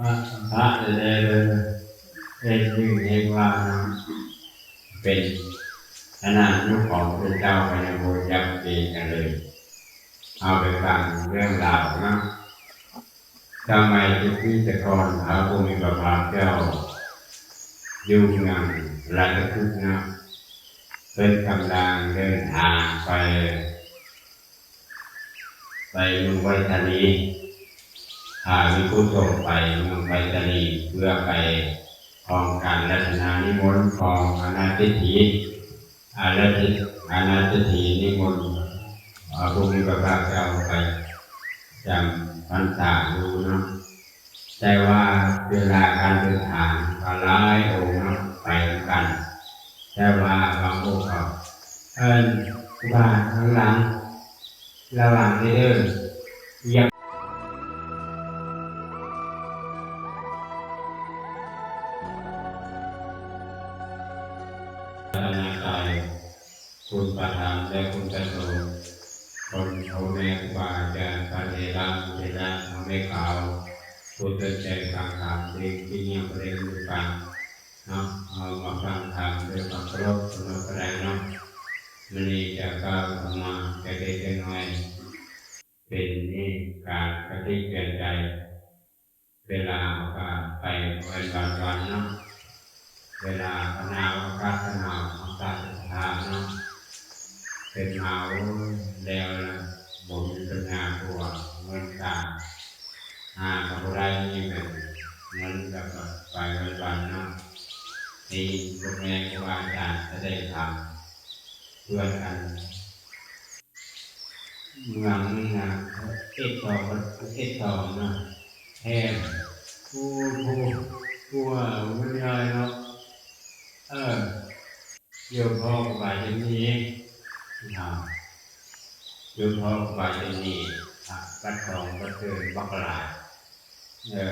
ພະແທ້ໆເລີຍ ເຮັດໜຶ່ງເຮັດວ່າເນາະ ເປັນຂະໜາດຢູ່ຂອງພະເຈົ້າກໍຍັງບໍ່ຈັກເກງກັນເລີຍ. ເຮົາໄປຟັງເລື່ອງລາວເນາະ ສະໄໝແຕ່ກີ້ແຕ່ກ່ອນ ພະຜູ້ມີພະພາກເຈົ້າຢູ່ເມືອງລາຊະຄຶກເນາະ ເພິ່ນກຳລັງເດີນທາງໄປ ໄປເມືອງໄວທາລີ ພາພິກຂຸສົງໄປເມືອງໄວທາລີ ເພື່ອໄປຂອງການລັດຖະນານິມົນຂອງອະນາເສດຖີ ອາລາທິ ອານາເສດຖີນິມົນ ອາ ຜູ້ມີພະພາກເຈົ້າໄປຈຳພັນສາຢູ່ເນາະ ແຕ່ວ່າເວລາການເດີນທາງກໍຫຼາຍອົງເນາະ ໄປນຳກັນ ແຕ່ວ່າບາງອົງກໍເອີ້ນຄູບາທາງຫຼັງ ລະວັງເດີ ຢາກ ພະນາໄຕ ຄຸນພະທຳ ແລະ ຄຸນພະສົງ ຄົນພໍ່ແມ່ຄູບາອາຈານ ພະເຖລະ ເຖລະ ພໍ່ແມ່ຂາວ ຜູ້ສົນໃຈຟັງທຳ ເດັກທີ່ຍັງບໍ່ໄດ້ຮູ້ຟັງເນາະ ເຮົາມາຟັງທຳດ້ວຍຄວາມເຄົາລົບເນາະ ກໍໄດ້ເນາະ. ມື້ນີ້ຈະກ່າວທຳມະຈັກເລັກຈັກນ້ອຍ ເປັນນີ້ການກະຕິກເຕືອນໃຈ ເວລາເຮົາກະໄປແມ່ນວັນໆເນາະ ເວລາກະໜາວ ອາກາດກະໜາວ ເຮົາກະສະພາບເນາະ ເປັນມາ ໂອ້ຍ ແລ້ວລະ ບໍ່ມີປັນຍາຕົວ ເງິນກະຫາກະບໍ່ໄດ້ອີກ ເງິນກະໄປວັນໆເນາະ ໄດ້ຍິນພໍ່ແມ່ຄູບາອາຈານສະແດງທຳ ເພື່ອນອັນ ເມືອງໜຶ່ງນະ ເອັດສອງ ເອັດສອງນະ ແຮງ ໂອ້ໂຫ ໂອ້ ມັນຍາຍເນາະ ເອີ ໂຍມພໍ່ກໍໄປຈາກນີ້ເນາະ ໂຍມພໍ່ກໍໄປຈາກນີ້ ບັດສອງ ບັດເດີນບັກຫຼາຍ ເອີ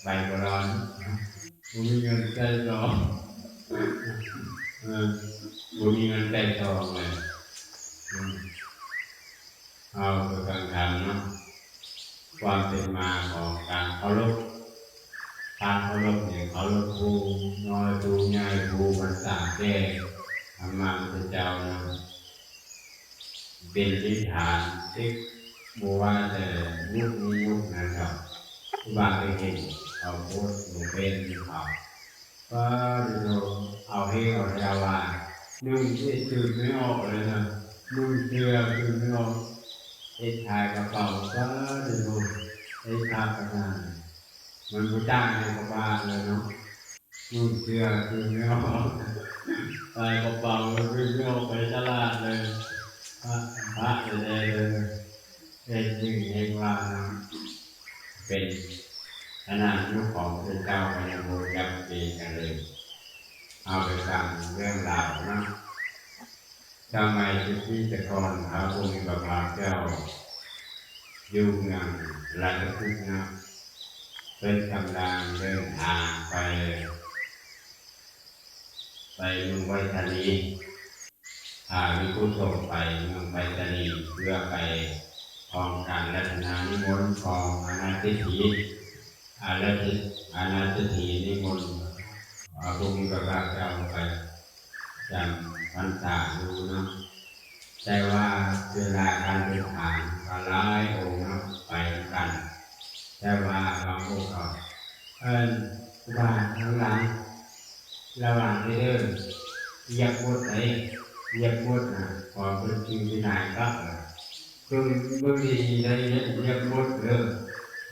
ໄປບໍ່ລອດ ບໍ່ມີເງິນໃຊ້ຊອງ ເອີ ບໍ່ມີເງິນໃຊ້ຊອງເລີຍ ເຮົາໄປຟັງທຳເນາະ ຄວາມເປັນມາຂອງການເຄົາລົບ ການເຄົາລົບນີ້ ເຄົາລົບຜູ້ນ້ອຍຜູ້ໃຫຍ່ ຜູ້ພັນສາແກ່ ທຳມະພຸດທະເຈົ້ານະ ເປັນພື້ນຖານທີ່ບໍ່ວ່າແຕ່ຍຸກນີ້ຍຸກນັ້ນດອກ ຄູບາໄປເຫັນເຂົາໂພສລົງເຟສຢູ່ເຂົາ ປາດໂທ ເອົາເຮງເອົາແຮງວ່າ ນຸ່ງເອດຕື່ນໄມ່ອອກເລີຍນະ ນຸ່ງເສື້ອຕື່ນໄມ່ອອກ ເອດຂາຍກະເປົາ ປາດໂທ ເອດຂາຍກະໜາ ມັນບໍ່ຕ່າງຫຍັງກັບບ້ານເລີຍເນາະ ນຸ່ງເສື້ອຕື່ນໄມ່ອອກ ຂາຍກະເປົາຕື່ນໄມ່ອອກ ໄປຕະຫຼາດເລີຍ ພະ ພະແທ້ໆເລີຍ ເຮັດໜຶ່ງເຮັດວ່າເນາະ ເປັນຂະໜາດຢູ່ຂອງພະເຈົ້າກໍຍັງບໍ່ຈັກເກງກັນເລີຍ. ເຮົາໄປຟັງເລື່ອງລາວເນາະ ສະໄໝແຕ່ກີ້ແຕ່ກ່ອນ ພະຜູ້ມີພະພາກເຈົ້າຢູ່ເມືອງລາຊະຄຶກເນາະ ເພິ່ນກຳລັງເດີນທາງໄປ ໄປເມືອງໄວທາລີ ພາພິກຂຸສົງໄປເມືອງໄວທາລີ ເພື່ອໄປຂອງການລັດຖະນານິມົນຂອງອານາເສດຖີ ອາລາທິ ອານາເສດຖີນິມົນ ພະຜູ້ມີພະພາກເຈົ້າໄປຈຳພັນສາຢູ່ເນາະ ແຕ່ວ່າເວລາການເດີນທາງກໍຫຼາຍອົງເນາະ ໄປນຳກັນ ແຕ່ວ່າບາງອົງກໍເອີ້ນຄູບາທາງຫຼັງ ລະວັງເດີ ຢາກໝົດເດ້ ຢາກໝົດນະ ເພາະເພິ່ນຈື່ວິໄນເນາະ ເບິ່ງ ເບິ່ງດີໆໄດ໋ ຢາກໝົດເດີ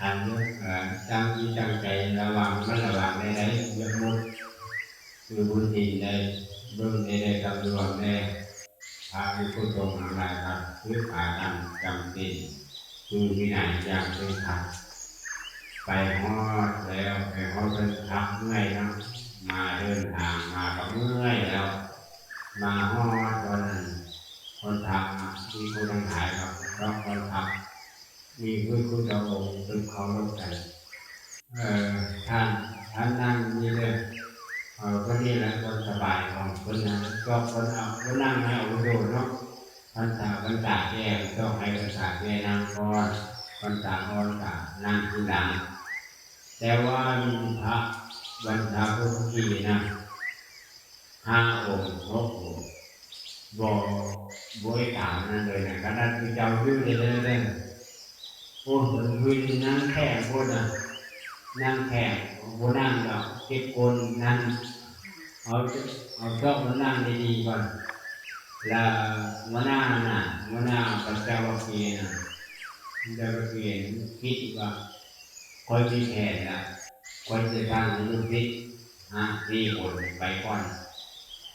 ອັນ ເອີ ຕັ້ງຈິດຕັ້ງໃຈລະວັງ ມັນລະວັງໄດ້ ຢາກໝົດ ຄືບຸນດິນໄດ້ ເບິ່ງໄດ້ ໄດ້ສຳລວມແດ່ ພະພິກຂຸສົງທັງຫຼາຍກໍຖືກພາກັນຈຳສິນ ຄືວິໄນຢ່າງເຄັ່ງຄັດ ໄປຮອດແລ້ວ ໄປຮອດເພິ່ນພັກເມື່ອຍເນາະ ມາເດີນທາງມາກໍເມື່ອຍແລ້ວ ມາຮອດບ່ອນນັ້ນ ຄົນພັກນະ ພິກຂຸທັງຫຼາຍກໍຕ້ອງຄົນພັກ ມີຄືຄຸນເຈົ້າອົງເປັນເຄົາລົບກັນ ເອີ ທ່ານ ທ່ານນັ່ງນີ້ເດີ ເອີ ບ່ອນນີ້ແຫຼະບ່ອນສະບາຍຂອງເພິ່ນນະ ຈອກເພິ່ນເອົາ ເພິ່ນນັ່ງໃຫ້ອາວຸໂສເນາະ ພັນສາ ພັນສາແກ່ ຕ້ອງໃຫ້ພັນສາແກ່ນັ່ງກ່ອນ ພັນສາອ່ອນກະນັ່ງທີຫຼັງ. ແຕ່ວ່າມີພະວັນທະໂພທິກີນະ ຫ້າອົງ ຫົກອົງ ບໍ່ ບໍ່ໄດ້ຕາມນັ້ນເລີຍນະ. ຂະໜາດຜູ້ເຈົ້າຢູ່ເດີ ໂອ້ຍ ເພິ່ນຄືນັ່ງແຂງໂພດນະ ນັ່ງແຂງ ບໍ່ນັ່ງດອກ ເຈັບກົ້ນ ນັ່ງ ເອົາ ເອົາໂຕະມານັ່ງດີໆກ່ອນ. ແລ້ວຫົວໜ້ານະ ຫົວໜ້າປັນຈະວັກຄີນະ ປັນຈະວັກຄີຄິດວ່າ ຂ້ອຍມີແຜນລະ ຂ້ອຍຈະສ້າງໃຫ້ລູກສິດຫ້າສີ່ຄົນໄປກ່ອນ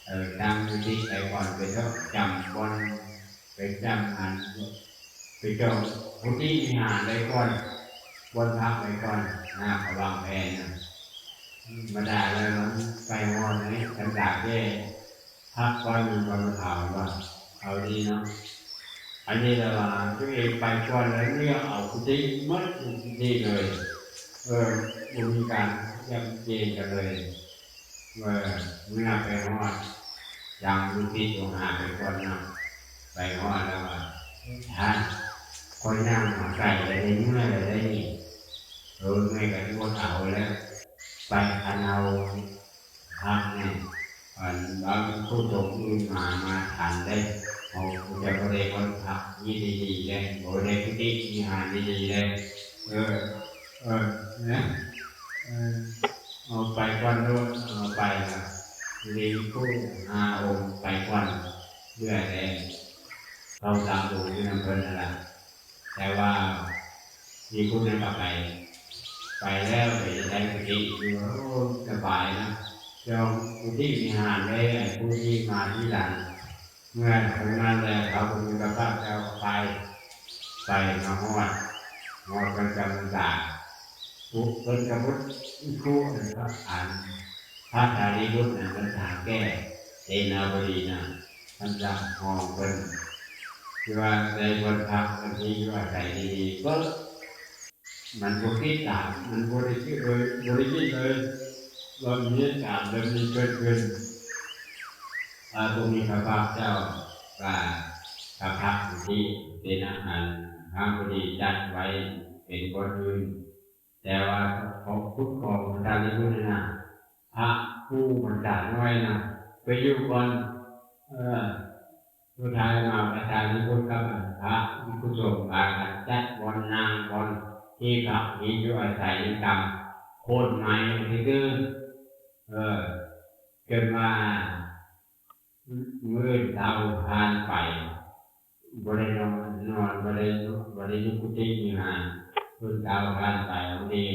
ເອີ ສ້າງລູກສິດໄປກ່ອນ ໄປເທາະຈຳບ່ອນ ໄປຈຳອັນ ໄປຈອງກຸຕິວິຫານໄວ້ກ່ອນ ບ່ອນພັກໄວ້ກ່ອນນະ ເຂົາວາງແຜນນະ. ບັນດາແລ້ວມັນໄປຮອດໃນສັນດານແຕ່ພັກກ່ອນ ມັນກໍມາຖາມວ່າ ເອົາດີເນາະ ອັນນີ້ລະວ່າຕົວເອງໄປກ່ອນ ແລ້ວເລືອກເອົາກຸຕິໝົດທຸກກຸຕິເລີຍ ເອີ ບໍ່ມີການຢ້ຳເກງກັນເລີຍ. ເມື່ອ ເມື່ອໄປຮອດ ຢ່າງລູກສິດໂທຫາໄປກ່ອນນະ ໄປຮອດແລ້ວວ່າ ທ່ານ ຂ້ອຍຍ່າງມາໄກແລ້ວເດ້ ເມື່ອຍແລ້ວເດ້ນີ້ ເອີ ເມື່ອຍກໍອດເອົາແລ້ວ ໄປ ຄັນເຮົາພັກນີ້ ອັນວ່າຜູ້ສົງອື່ນມາ ມາທັນເດ້ ເຮົາຈະບໍ່ໄດ້ບ່ອນພັກທີ່ດີໆເດ້ ບໍ່ໄດ້ກຸຕິວິຫານດີໆເດ້ ເອີ ເອີ ນະ ເອີ ເອົາໄປກ່ອນໂລດ ເອົາໄປລະ ມີຜູ້ຫ້າອົງໄປກ່ອນ ເຫຼືອແຕ່ສອງສາມອົງຢູ່ນຳເພິ່ນຫັ້ນລະ. ແຕ່ວ່າມີຜູ້ໜຶ່ງກໍໄປ ໄປແລ້ວໄປໄດ້ກຸຕິຢູ່ ໂອ້ ສະບາຍນະ ຈອງກຸຕິວິຫານເລີຍ ຜູ້ທີ່ມາທີຫຼັງ. ເມື່ອເທົ່ານັ້ນແລ້ວ ພະຜູ້ມີພະພາກເຈົ້າກໍໄປ ໄປມາຮອດ ຮອດເພິ່ນກຳລັງຈະ ເພິ່ນກໍພຸດອີກຄູ່ ອັນ ພະ ອັນ ພະສາລີບຸດນັ້ນ ເພິ່ນຖາມແກ່ເສນາບໍດີນະ ເພິ່ນຈະຮ້ອງເພິ່ນ ຄືວ່າໄດ້ບ່ອນພັກ ເພິ່ນທີ່ຢູ່ອາໄສດີໆ ເບິ່ງ ມັນບໍ່ຄິດຕາມ ມັນບໍ່ໄດ້ຄິດເລີຍ ບໍ່ໄດ້ຄິດເລີຍວ່າມີເຫດການແບບນີ້ເກີດຂຶ້ນ. ພະຜູ້ມີພະພາກເຈົ້າວ່າ ພະພັກທີ່ເປັນອາຫານ ພະບໍ່ໄດ້ຈັດໄວ້ເປັນບ່ອນອື່ນ ແຕ່ວ່າຂອງຄຸນຂອງພະສາລີບຸດນັ້ນນະ ພະຜູ້ບັນດານ້ອຍນະ ໄປຢູ່ກ່ອນ ເອີ ສຸດທ້າຍມາ ພະສາລີບຸດກັບພະພິກຂຸສົງພາກັນຈັດບ່ອນນັ່ງ ບ່ອນທີ່ພັກທີ່ຢູ່ອາໄສນຳກັນ ໂຄ່ນໄມ້ຊື່ໆ ເອີ ຈົນວ່າມື້ເຊົ້າຜ່ານໄປ ບໍ່ໄດ້ນອນ ນອນ ບໍ່ໄດ້ ບໍ່ໄດ້ຢູ່ກຸຕິວິຫານ. ມື້ເຊົ້າຜ່ານໄປ ບາດນີ້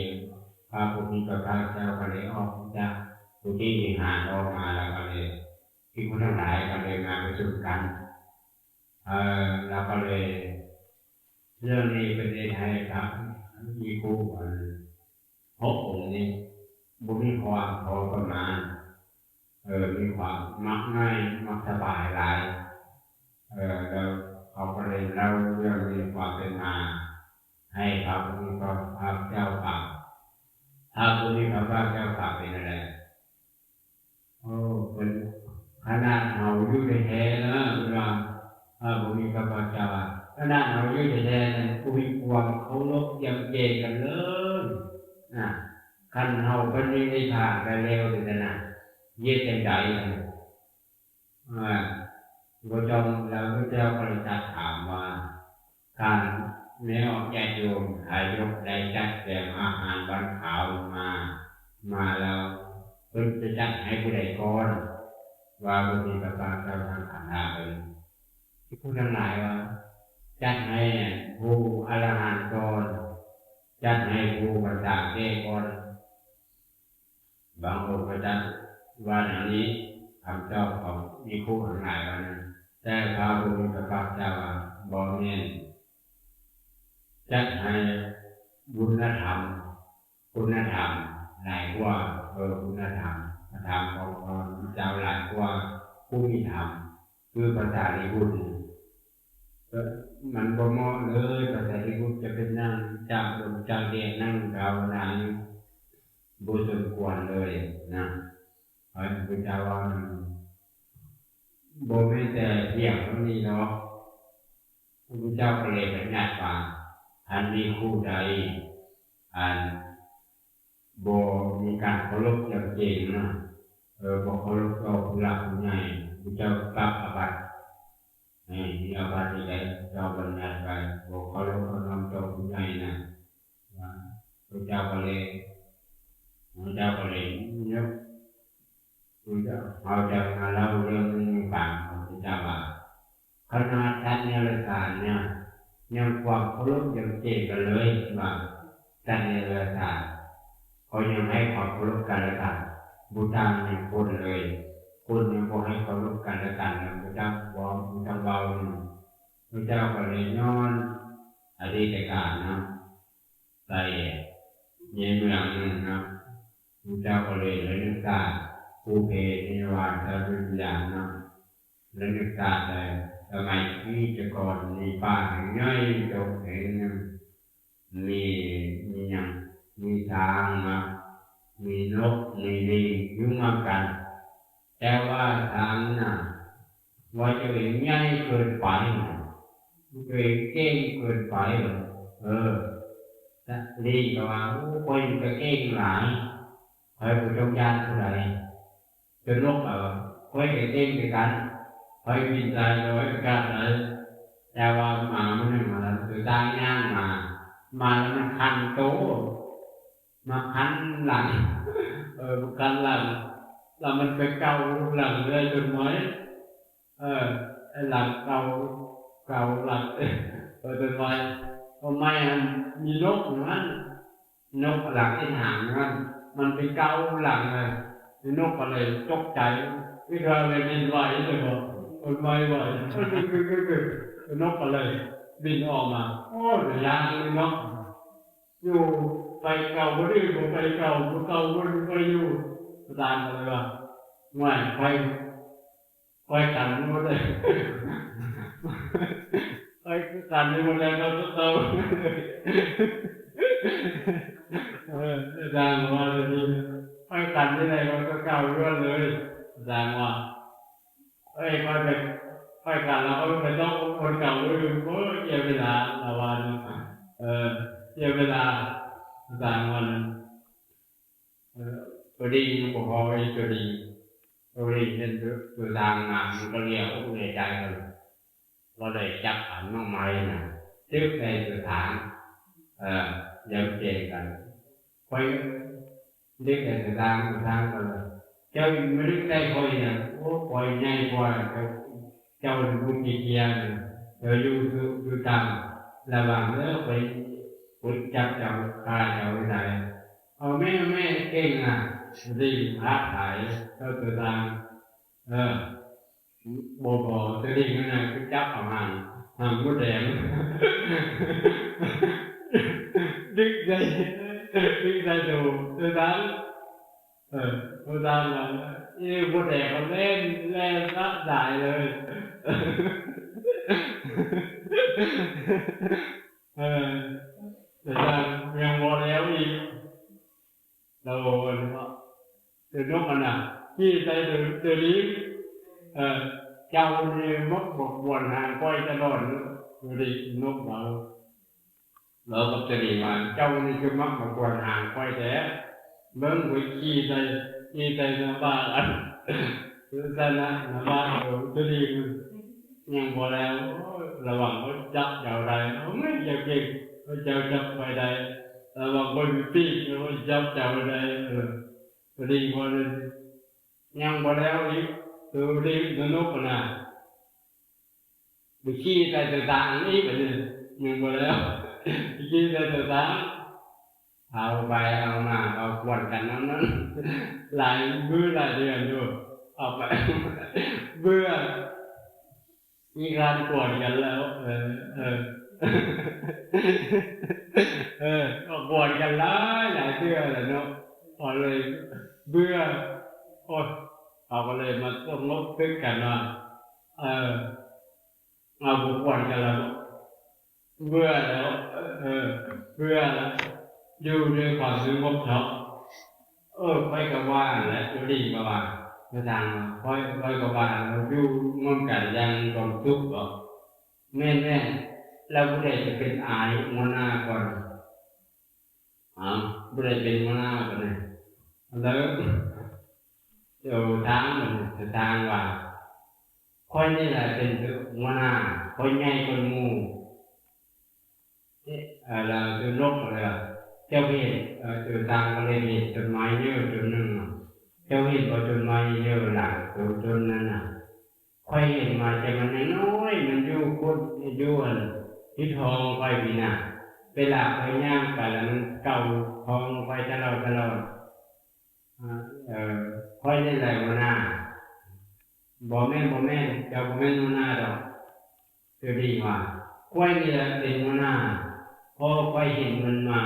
ພະຜູ້ມີພະພາກເຈົ້າກໍເລີຍອອກຈາກກຸຕິວິຫານອອກມາ ແລ້ວກໍເລີຍ ພິກຂຸທັງຫຼາຍກໍເລີຍມາປະຊຸມກັນ ເອີ ແລ້ວກໍເລີຍ ເລື່ອງນີ້ເປັນເຫດໃຫ້ພະພິກຂຸ ອັນ ຫົກອົງນີ້ບໍ່ມີຄວາມພໍປະມານ ເອີ ມີຄວາມມັກງ່າຍ ມັກສະບາຍຫຼາຍ ເອີ ແລ້ວເຂົາກໍເລີຍເລົ່າເລື່ອງມີຄວາມເປັນມາໃຫ້ພະຜູ້ມີພະພາກເຈົ້າຟັງ. ພະຜູ້ມີພະພາກເຈົ້າຟັງເປັນແນວໃດ? ໂອ້ ເພິ່ນ ຂະໜາດເຮົາຢູ່ແທ້ໆນະ ເພິ່ນວ່າ ພະຜູ້ມີພະພາກເຈົ້າວ່າ ຂະໜາດເຮົາຢູ່ແທ້ໆນະ ບໍ່ມີຄວາມເຄົາລົບຢຳເກງກັນເລີຍນະ. ຄັນເຮົາປະນິດນິທານໄປແລ້ວຈັ່ງຊັ້ນນະ ເຮັດຈັ່ງໃດ? ອາ ບໍ່ຕ້ອງ ແລ້ວພະເຈົ້າກໍໄດ້ຕັດຖາມວ່າ ທ່ານແມ່ອອກຍາດໂຍມທາຍົກໄດ້ຈັດກຽມອາຫານວັນຂາວມາ ມາແລ້ວ ເພິ່ນຈະຈັດໃຫ້ຜູ້ໃດກ່ອນ? ວ່າບໍ່ມີພະພາກເຈົ້າທາງຂັນຫ້າເພິ່ນ ພິກຂຸທັງຫຼາຍວ່າ ຈັດໃຫ້ຜູ້ອະລະຫັນກ່ອນ ຈັດໃຫ້ຜູ້ບັນດາແກ່ກ່ອນ. ບາງອົງກໍຈັດວ່າແນວນີ້ ຄຳຕອບຂອງພິກຂຸທັງຫຼາຍວ່ານັ້ນ ແຕ່ພະຜູ້ມີພະພາກເຈົ້າວ່າ ບໍ່ແມ່ນ ຈັດໃຫ້ບຸນນະທຳ ຄຸນນະທຳຫຼາຍກວ່າ ເອີ ຄຸນນະທຳ ພະທຳຂອງພະພຸດທະເຈົ້າຫຼາຍກວ່າພູມີທຳ ຄືພະສາລີບຸດນີ້ ເອີ ມັນບໍ່ເໝາະເລີຍ ພະສາລີບຸດຈະໄປນັ່ງຕາກລົມຕາກແດດ ນັ່ງພາວະນາຢູ່ ບໍ່ສົມຄວນເລີຍນະ. ພະພຸດທະເຈົ້າວ່າມັນບໍ່ແມ່ນແຕ່ພຽງເທົ່ານີ້ດອກ. ພະພຸດທະເຈົ້າກໍເລີຍບັນຍັດວ່າ ຄັນມີຜູ້ໃດ ອັນ ບໍ່ມີການເຄົາລົບຢ່າງເກັ່ງເນາະ. ເອີ ບໍ່ເຄົາລົບຕໍ່ຜູ້ຫຼັກຜູ້ໃຫຍ່ ຜູ້ເຈົ້າປັບອາບັດ. ເອີ ມີອາບັດອີກໃດ ເຈົ້າບັນຍັດໄວ້ ບໍ່ເຄົາລົບເຄົານອບຕໍ່ຜູ້ໃຫຍ່ນະ. ວ່າ ພະເຈົ້າກໍເລີຍ ພະເຈົ້າກໍເລີຍຍົກ ເຮົາຈະມາເລົ່າເລື່ອງໜຶ່ງໃຫ້ຟັງ. ພະເຈົ້າວ່າ ຂະໜາດສັດເນຍລະສານເນຍ ຍັງຄວາມເຄົາລົບຍັງເກັ່ງກັນເລີຍ ວ່າ ສັດເນຍລະສານ ເຂົາຍັງໃຫ້ຄວາມເຄົາລົບກັນແລະກັນ ບໍ່ຕ່າງຫຍັງຄົນເລີຍ. ຄົນຍັງບໍ່ໃຫ້ເຄົາລົບກັນແລະກັນ ແລ້ວບໍ່ຈັກເວົ້າ ບໍ່ຈັກເວົ້າ. ພະເຈົ້າກໍເລີຍຍ້ອນອະດີດຕະການເນາະ ໄປໃນເມືອງໜຶ່ງເນາະ ພະເຈົ້າກໍເລີຍລະນຶກຊາດ ບຸບເພນິວາສານຸສະຍານເນາະ ລະນຶກຊາດໄດ້ ສະໄໝທີ່ແຕ່ກ່ອນມີປ່າແຫ່ງໃຫຍ່ໂຕແຫ່ງໜຶ່ງ ມີ ມີຫຍັງ ມີຊ້າງເນາະ ມີນົກ ມີລີງຢູ່ນຳກັນ. ແຕ່ວ່າຊ້າງນະ ວ່າຕົວເອງໃຫຍ່ເກີນໄປ ຕົວເອງເກັ່ງເກີນໄປ. ເອີ ແລະລີງກໍວ່າ ໂອ້ ຂ້ອຍກໍເກັ່ງຫຼາຍ ຂ້ອຍບໍ່ຕ້ອງຢ້ານຜູ້ໃດ. ຕົວນົກກໍວ່າ ຂ້ອຍກໍເກັ່ງຄືກັນ ຂ້ອຍບິນໄດ້ ຂ້ອຍອາກາດໄດ້. ແຕ່ວ່າມາມື້ໜຶ່ງມາ ຕົວຊ້າງຍ່າງມາ ມາແລ້ວມັນຄັນໂຕ ມາຄັນຫຼັງ ເອີ ມາຄັນຫຼັງ ແລ້ວມັນໄປເກົາຫຼັງເລື້ອຍຈົນເມື່ອຍ. ເອີ ໄອ້ຫຼັງເກົາ ເກົາຫຼັງ ເອີ ຈົນເມື່ອຍ. ກໍໄມ້ຫັ້ນມີນົກຢູ່ຫັ້ນ ນົກຫຼັງເຮັດຫາງຢູ່ຫັ້ນ ມັນໄປເກົາຫຼັງເລີຍ. ນົກກໍເລີຍຕົກໃຈ ຄິດວ່າແຜ່ນດິນໄຫວ ຫຼືບໍ່ ຕົ້ນໄມ້ໄຫວ ນົກກໍເລີຍບິນອອກມາ. ໂອ້ ໄດ້ຢ່າງໜຶ່ງເນາະ ຢູ່ໄປເກົາບໍ່ໄດ້ ບໍ່ໄປເກົາ ບໍ່ເກົາບໍ່ໄດ້ຢູ່. ອາຈານກໍເລີຍວ່າ ຫ້ວຍ ຂ້ອຍ ຂ້ອຍກັນຢູ່ໝົດແລ້ວ ຂ້ອຍກັນຢູ່ໝົດແລ້ວ ເຂົາກໍເກົ່າ. ເອີ ອາຈານວ່າແບບນີ້ ຂ້ອຍກັນທີ່ໃດ ຂ້ອຍກໍເກົ່າຢູ່ຫັ້ນເລີຍ. ອາຈານວ່າ ເອີຍ ຂ້ອຍໄປ ຂ້ອຍກັນແລ້ວ ຂ້ອຍໄປຕ້ອງຄົນເກົ່າຢູ່. ໂອ້ຍ ເສຍເວລາ ລາວວ່າເນາະ. ເອີ ເສຍເວລາ ອາຈານວ່ານັ້ນ. ເອີ ຕົວດີມັນບໍ່ພໍອີກ ຕົວດີ ຕົວດີເຫັນຕົວ ຕົວຕ່າງມາ ມັນກໍເຫຼືອອົກເຫຼືອໃຈກັນ ກໍເລີຍຈັບເອົາໜໍ່ໄມ້ນະ ຕຶກໃສ່ຕົວຊ້າງ ເອີ ຢ່າມາເກງກັນ. ຂ້ອຍດຶກໃສ່ຕົວຊ້າງ ຕົວຊ້າງກໍເລີຍ ເຈົ້າມາດຶກໃສ່ຂ້ອຍຫຍັງ? ໂອ້ ຂ້ອຍໃຫຍ່ກວ່າ ເຈົ້າ ເຈົ້າບໍ່ຂີ້ຄ້ານ ເຈົ້າຢູ່ ຢູ່ຕ່ຳ ລະວັງເດີ ຂ້ອຍ ຂ້ອຍຈັບເຈົ້າ ຂ້າເຈົ້າໃສ່. ເອົາແມ່ ເອົາແມ່ ເກັ່ງນະ ດີ ທ້າທາຍ ເຈົ້າຕົວຕ່າງ ເອີ ບໍ່ພໍ ຕົວນີ້ນະ ຄືຈັບເອົາຫາງ ຫາງມົດແດງ ດຶກໃສ່ ດຶກໃສ່ໂຕ ຕົວຕ່າງ ເອີ ໂຕຕ່າງ ເອີ ມົດແດງກໍແລ່ນ ແລ່ນສະດາຍເລີຍ. ເອີ ແຕ່ຍັງບໍ່ແລ້ວອີກ ລາວເວົ້າວ່າ ຕົວນົກຫັ້ນນະ ຂີ້ໃສ່ຕົວ ຕົວລີງ ເອີ ເຈົ້ານີ້ມັກມາກວນຫາງຂ້ອຍຕະຫຼອດ ຕົວລີງ ນົກເວົ້າ ເວົ້າກັບຕົວລີງວ່າ ເຈົ້ານີ້ຄືມັກມາກວນຫາງຂ້ອຍແທ້ ເບິ່ງຂ້ອຍຂີ້ໃສ່ ຂີ້ໃສ່ໜ້າຜາກ ອັນ ຄືຊັ້ນນະ ລະບາດໂຕ ຕົວນີ້ມັນຍັງບໍ່ແລ້ວ ລະວັງເຂົາຈັບເຈົ້າໄດ້ ເອົາແມ່ ຢ່າເກັ່ງ ເຂົາເຈົ້າຈັບຂ້ອຍໄດ້ ລະວັງຂ້ອຍມີປີກ ເຂົາຈັບເຈົ້າໄດ້ ເອີ ຕົວນີ້ບໍ່ໄດ້ ຍັງບໍ່ແລ້ວອີກ ຕົວນີ້ ຕົວນົກນະ. ໄປຂີ້ໃສ່ຕົວຕ່າງອີກ ບາດນີ້ຍັງບໍ່ແລ້ວ ໄປຂີ້ໃສ່ຕົວຕ່າງ ເອົາໄປເອົາມາ ເອົາກວນກັນນຳນັ້ນ ຫຼາຍມື້ຫຼາຍເດືອນຢູ່ ເອົາໄປ ເບື່ອ ມີການກວນກັນແລ້ວ ເອີ ເອີ ເອີ ກໍກວນກັນຫຼາຍ ຫຼາຍເທື່ອແລ້ວເນາະ ກໍເລີຍເບື່ອ ໂອ້ຍ ເຂົາກໍເລີຍມາສົງບົບສຶກກັນວ່າ ເອີ ເຮົາບໍ່ຄວນກັນແລ້ວ ເບື່ອແລ້ວ ເອີ ເບື່ອແລ້ວ ຢູ່ດ້ວຍຄວາມສະຫງົບເນາະ. ເອີ ຂ້ອຍກໍວ່າຫັ້ນແຫຼະ ຕົວດີກໍວ່າ ພະທ່ານວ່າ ຂ້ອຍ ຂ້ອຍກໍວ່າ ເຮົາຢູ່ຮ່ວມກັນຢ່າງມີຄວາມສຸກເນາະ. ແມ່ນໆ ແລ້ວຜູ້ໃດຈະເປັນອ້າຍຫົວໜ້າກ່ອນ? ເອົ້າ ຜູ້ໃດເປັນຫົວໜ້າບັດນີ້ ແລ້ວໂຕທາງ ໂຕທາງວ່າ ຂ້ອຍນີ້ແຫຼະເປັນຫົວໜ້າ ຂ້ອຍໃຫຍ່ກວ່າໝູ່. ເອີ ແລ້ວໂຕນົກກໍເລີຍວ່າ ເຈົ້າເຫັນ ເອີ ໂຕທາງກໍເລີຍເຫັນຕົ້ນໄມ້ເຍີຕົ້ນໜຶ່ງ ເຈົ້າເຫັນບໍ່ຕົ້ນໄມ້ເຍີຫຼັງໂຕຕົ້ນນັ້ນນະ? ຂ້ອຍເຫັນມາແຕ່ມັນຍັງນ້ອຍ ມັນຢູ່ກຸດ ຢູ່ອັນ ຢູ່ທ້ອງຂ້ອຍພີ້ນະ. ເວລາຂ້ອຍຍ່າງໄປແລ້ວມັນເກົາທ້ອງຂ້ອຍຕະຫຼອດ ຕະຫຼອດ. ເອີ ຂ້ອຍນີ້ແຫຼະຫົວໜ້າ. ບໍ່ແມ່ນ ບໍ່ແມ່ນ ເຈົ້າບໍ່ແມ່ນຫົວໜ້າດອກ. ເຈົ້າດີວ່າ ຂ້ອຍນີ້ແຫຼະເປັນຫົວໜ້າ ເພາະຂ້ອຍເຫັນມັນມາ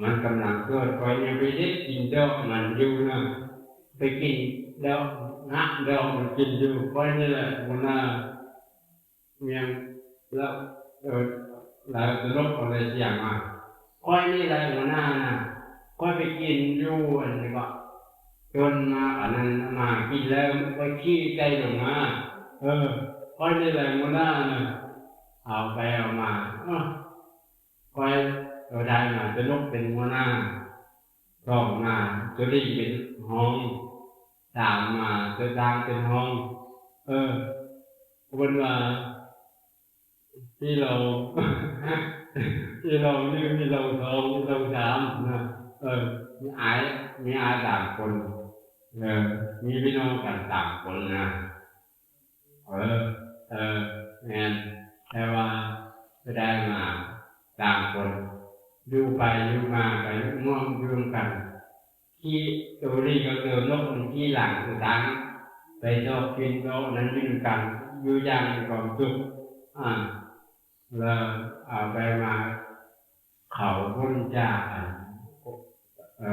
ມັນກຳລັງເກີດ ຂ້ອຍຍັງໄປເດັດກິນດອກມັນຢູ່ນະ ໄປກິນດອກ ຫາກດອກມັນກິນຢູ່. ຂ້ອຍນີ້ແຫຼະຫົວໜ້າ ແມ່ນ ແລ້ວ ເອີ ແລ້ວໂຕນົກກໍເລີຍສຽງວ່າ ຂ້ອຍນີ້ແຫຼະຫົວໜ້ານະ ຂ້ອຍໄປກິນຢູ່ອັນນີ້ກໍ ຈົນໝາກອັນນັ້ນ ໝາກິນແລ້ວມັນກໍຂີ້ໄກ່ລົງມາ. ເອີ ຂ້ອຍນີ້ແຫຼະຫົວໜ້ານະ. ເອົາໄປເອົາມາ ເອີ ຂ້ອຍ ເອີ ໄດ້ມາ ໂຕນົກເປັນຫົວໜ້າ ສອງມາ ໂຕລີເປັນຮອງ ສາມມາ ໂຕຕ່າງເປັນຮອງ. ເອີ ເພິ່ນວ່າ ອີ່ຫຼອງ ອີ່ຫຼອງໜຶ່ງ ອີ່ຫຼອງສອງ ອີ່ຫຼອງສາມນະ. ເອີ ມີອ້າຍ ມີອ້າຍສາມຄົນ ເອີ ມີພີ່ນ້ອງກັນສາມຄົນນະ. ເອີ ເອີ ແມ່ນ ແຕ່ວ່າໄດ້ມາສາມຄົນ ຢູ່ໄປຢູ່ມາກໍຮ່ວມຢູ່ນຳກັນ ຂີ່ໂຕລີກໍໂຕນົກຂີ່ຫຼັງຕົວຕາງ ໄປຊອກກິນຊອກນັ້ນຢູ່ນຳກັນ ຢູ່ຢ່າງມີຄວາມສຸກ. ອາ ແລ້ວເອົາໄປມາ ເຂົາພົ້ນຈາກອັນ ເອີ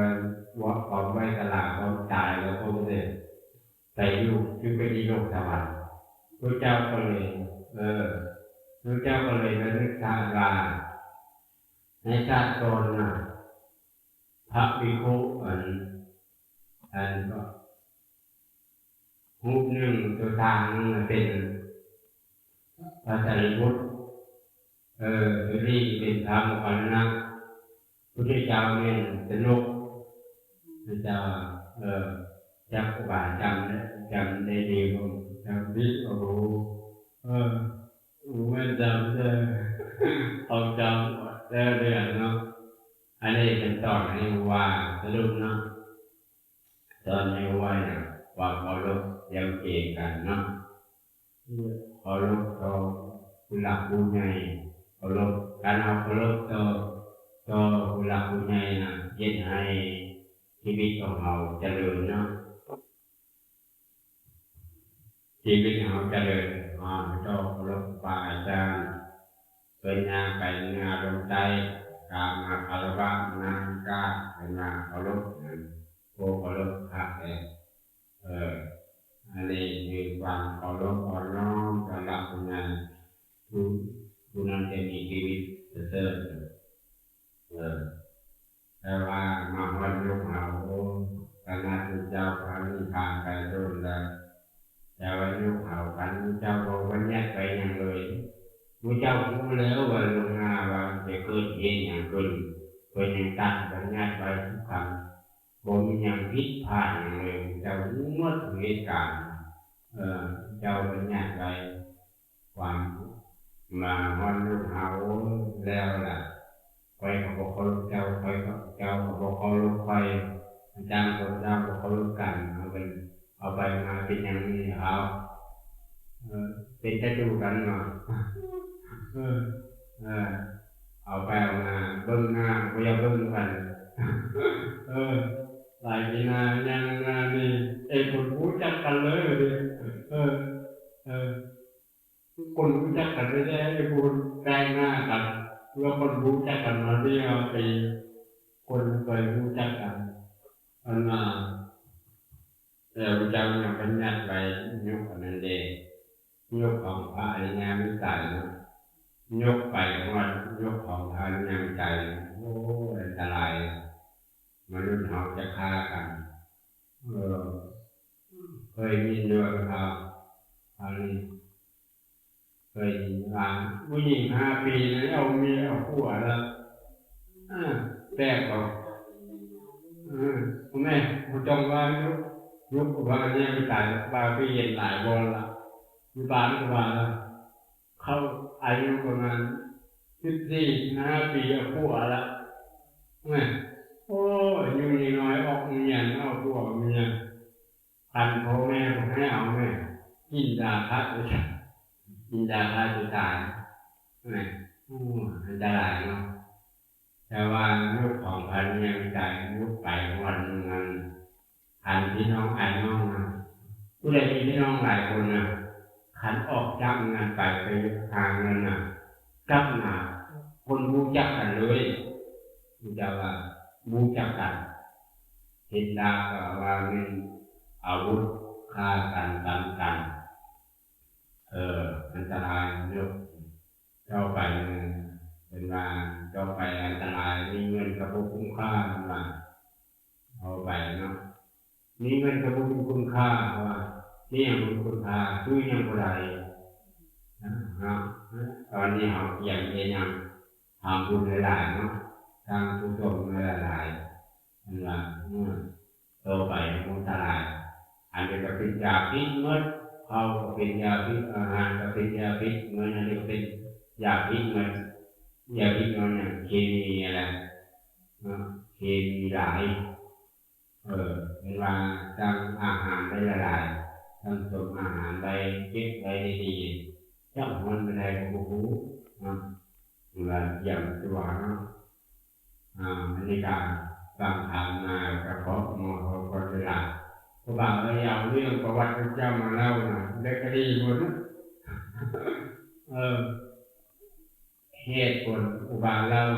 ເວົ້າຄວາມໄວຕະຫຼາ ຄວາມຕາຍແລ້ວ ພວກເຂົາໄປຢູ່ ຄືໄປຢູ່ໂລກສະຫວັນ. ພະເຈົ້າກໍເລີຍ ເອີ ພະເຈົ້າກໍເລີຍລະນຶກຊາດວ່າ ໃນຊາດກ່ອນນະ ພະພິກຂຸອັນ ອັນ ຮູບໜຶ່ງ ໂຕທາງໜຶ່ງເປັນພະສາລີບຸດ ເອີ ໂຕນີ້ເປັນພະໂມກຄັນລານະ ພຸດທະເຈົ້າແມ່ນສະໜຸກ ພະເຈົ້າ ເອີ ຈັກວ່າຈຳໄດ້ ຈຳໄດ້ດີບໍ່ ຈຳຜິດ ໂອ້ໂຫ ເອີ ບໍ່ແມ່ນຈຳເດີ ເຂົາຈຳແຕ່ເດືອນເນາະ. ອັນນີ້ເພິ່ນສອນໃຫ້ຮູ້ວ່າສະຫຼຸບເນາະ ສອນໃຫ້ຮູ້ວ່າຫຍັງ? ຄວາມເຄົາລົບຢຳເກງກັນເນາະ ເຄົາລົບຕໍ່ຜູ້ຫຼັກຜູ້ໃຫຍ່ ເຄົາລົບ ການເຮົາເຄົາລົບຕໍ່ ຕໍ່ຜູ້ຫຼັກຜູ້ໃຫຍ່ນະ ເຮັດໃຫ້ຊີວິດຂອງເຮົາຈະເລີນເນາະ. ຊີວິດເຮົາຈະເລີນ ເຮົາຕ້ອງເຄົາລົບຄູບາອາຈານ ເພິ່ນຍ່າງໄປເໜືອລົມໃຕ້ ກາບມາຄາລະວະນາງກາ ເພິ່ນວ່າເຄົາລົບ ໂອ້ ເຄົາລົບຄັກແທ້ ເອີ ອັນນີ້ຄືຄວາມເຄົາລົບອ່ອນນ້ອມຕໍ່ຜູ້ຫຼັກຜູ້ໃຫຍ່ ຜູ້ ຜູ້ນັ້ນຈະມີຊີວິດປະເສີດ. ເອີ ແຕ່ວ່າມາຮອດຍຸກເຮົາ ໂອ້ ຂະໜາດໝູ່ເຈົ້າພານີ້ຜ່ານໄປດົນແລ້ວ ແຕ່ວ່າຍຸກເຮົາ ຄັນໝູ່ເຈົ້າບໍ່ບັນຍັດໄວ້ຫຍັງເລີຍ ໝູ່ເຈົ້າຮູ້ແລ້ວວ່າລ່ວງໜ້າວ່າຈະເກີດເຫດຫຍັງຂຶ້ນ ເພິ່ນຍັງຕັດບັນຍັດໄວ້ທຸກຄັ້ງ ບໍ່ມີຫຍັງຜິດພາດຫຍັງເລີຍ ໝູ່ເຈົ້າຮູ້ໝົດທຸກເຫດການ ເອີ ເຈົ້າບັນຍັດໄວ້ ຄວາມ ມາຮອດຍຸກເຮົາ ໂອ້ຍ ແລ້ວລະ ຂ້ອຍກໍບໍ່ເຄົາລົບເຈົ້າ ຂ້ອຍກໍ ເຈົ້າກໍບໍ່ເຄົາລົບຂ້ອຍ ຕ່າງຄົນຕ່າງບໍ່ເຄົາລົບກັນ ເອົາໄປ ເອົາໄປມາເປັນຫຍັງນີ້ເຮົາ ເອີ ເປັນສັດຕູກັນເນາະ ເອີ ເອີ ເອົາໄປເອົາມາ ເບິ່ງໜ້າກໍບໍ່ຢາກເບິ່ງກັນ ເອີ ຫຼາຍປີໜ້າ ຍ່າງໜ້ານີ້ ເອີ ຄົນຮູ້ຈັກກັນເລີຍ ເອີ ເອີ ຄົນຮູ້ຈັກກັນແທ້ໆ ຄົນໃກ້ໜ້າກັນ ຫຼືວ່າຄົນຮູ້ຈັກກັນມາເລື້ອຍເປັນ ຄົນເຄີຍຮູ້ຈັກກັນ ອັນນ່າ ແລ້ວພະເຈົ້າຍັງບັນຍັດໄວ້ຍຸກອັນນັ້ນເດ້ ຍຸກຂອງພະອະລິຍະເມດໄຕເນາະ ຍົກໄປຮອດຍຸກຂອງພະອະລິຍະເມດໄຕ ໂອ້ຍ ອັນຕະລາຍ ມະນຸດເຮົາຈະຂ້າກັນ ເອີ ເຄີຍຍິນຢູ່ວ່າເຂົາ ອັນນີ້ ເຄີຍຍິນວ່າຜູ້ຍິງຫ້າປີນະ ເອົາເມຍເອົາຜົວແລ້ວ ອາ ແປກບໍ່? ເອີ ແມ່ ບໍ່ຕ້ອງວ່າ ລຸກ ລຸກວ່າເມຍໄປຕາຍ ວ່າໄປເຮັດຫຼາຍບ່ອນລະ ຢູ່ບ້ານກໍວ່າລະ ເຂົາອາຍຸປະມານສິບສີ່ ສິບຫ້າປີ ເອົາຜົວລະ ແມ່ ໂອ້ຍ ອາຍຸຍັງນ້ອຍ ອອກເມຍ ເອົາຜົວເມຍ ຄັນພໍ່ແມ່ບໍ່ໃຫ້ເອົາແມ່ ກິນຢາຂ້າຕົວຕາຍ ກິນຢາຂ້າຕົວຕາຍ ແມ່ ໂອ້ ອັນຕະລາຍເນາະ. ແຕ່ວ່າຍຸກຂອງພັນເມຍໄປຕາຍ ຍຸກໄປຮອດເມືອງ ຄັນພີ່ນ້ອງອ້າຍນ້ອງນະ ຜູ້ໃດມີພີ່ນ້ອງຫຼາຍຄົນນະ ຄັນອອກຈາກເຮືອນໄປ ໄປຫາເງິນນະ ກັບມາຄົນບໍ່ຮູ້ຈັກກັນເລີຍ ຮູ້ຈັກວ່າບໍ່ຮູ້ຈັກກັນ ເຫັນດາກໍວ່າແມ່ນອາວຸດ ຂ້າກັນ ຟັນກັນ ເອີ ອັນຕະລາຍເນາະ. ຕໍ່ໄປເພິ່ນວ່າ ຕໍ່ໄປອັນຕະລາຍ ມີເງິນກໍບໍ່ຄຸ້ມຄ່າ ເພິ່ນວ່າ ເວົ້າໄປເນາະ ມີເງິນກໍບໍ່ມີຄຸນຄ່າ ເພາະວ່າມີຫຍັງບໍ່ມີຄຸນຄ່າ ຊື້ຫຍັງບໍ່ໄດ້ເນາະ. ຕອນນີ້ເຮົາກຽມເຮັດຫຍັງ ທຳບຸນຫຼາຍໆເນາະ ສ້າງກຸສົນຫຼາຍໆ ເພິ່ນວ່າ ເອີ ຕໍ່ໄປມັນອັນຕະລາຍ ອັນນີ້ກໍເປັນຢາພິດໝົດ ເຂົ້າກໍເປັນຢາພິດ ອາຫານກໍເປັນຢາພິດ ເງິນອັນນີ້ກໍເປັນຢາພິດໝົດ ຢາພິດເງິນຫຍັງ ເຄມີຫັ້ນແຫຼະເນາະ ເຄມີຫຼາຍ ເອີ ເພິ່ນວ່າສັ່ງອາຫານໄວ້ຫຼາຍໆ ສັ່ງຕົ້ມອາຫານໄວ້ ເກັບໄວ້ດີໆ ຈັກຮອດມື້ໃດກໍບໍ່ຮູ້ເນາະ ເພິ່ນວ່າກຽມຕົວເນາະ. ອາ ອັນນີ້ກະຟັງທ່ານມາກະເພາະມາເຮົາກ່ອນເວລາ ຄູບາເອີຍ ເອົາເລື່ອງປະຫວັດພະເຈົ້າມາເລົ່ານະ ແລ້ວກະດີໝົດ ເອີ ເຫດຜົນຄູບາເລົ່າ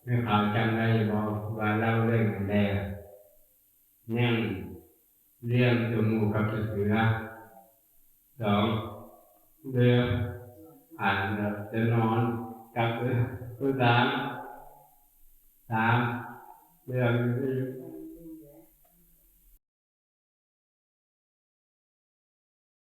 ແມ່ນເຂົາຈຳໄດ້ບໍ່ ຄູບາເລົ່າເລື່ອງນັ້ນແດ່ ໜຶ່ງ ເລື່ອງຕົວໝູກັບຕົວເສືອ ສອງ ເລື່ອງອັນຕົວນອນກັບຕົວສາງ ສາມ ເລື່ອງ